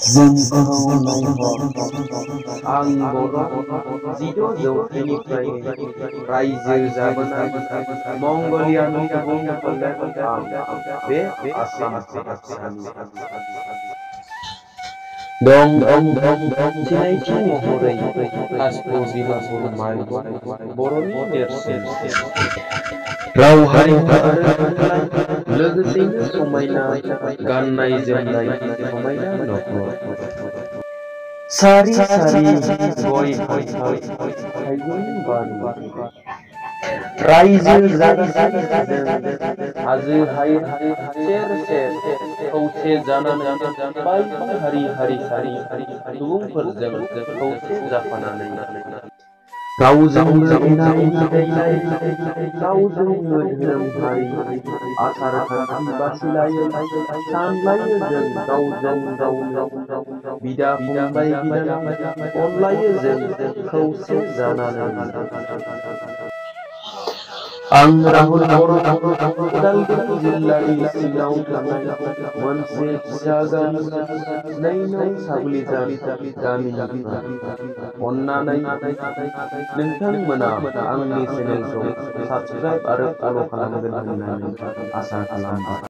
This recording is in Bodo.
जोंखौ नायहर आं बर' 16 जौथाइनिफ्राय रायजो जाबोनाय मंगोलियानि सुबुं फोलेर आं बे आसाम हादरसानि दं सिनायथि महरै कासपुर बिमापुर माइबं बर'नि नेरसोन राव हारिमु आरो थुनलाइ लोगोसेनो समायना गाननाय जोमनाय समायना न'खर सारि सारि गय खान्थाल थाइजौनि बारि रायजो जाबोनाय हाजो हायेन सेर सेर खौसे जानानै बायदि हारि हारिसानि सुबुंफोरजों खौसे जाफानानै गावजों एना एनि गैलायै गावजोंनो धोरोम हारि आसार खान्थि बासिलायै सानलायो जों गावजों गावनो बिदा फंबाय बिनानाव अनलायो जों खौसे जानानै आं राहुल बर' उदालगुरि जिल्लानि सिङाव थानाय मोनसे फिसा गामि 2 नं साबलिजार गामिनिफ्राय अन्नानै नोंथांमोना आंनि चेनेलखौ साबस्क्राइब आरो फल' खालामगोन होननानै आसा खालामबाय।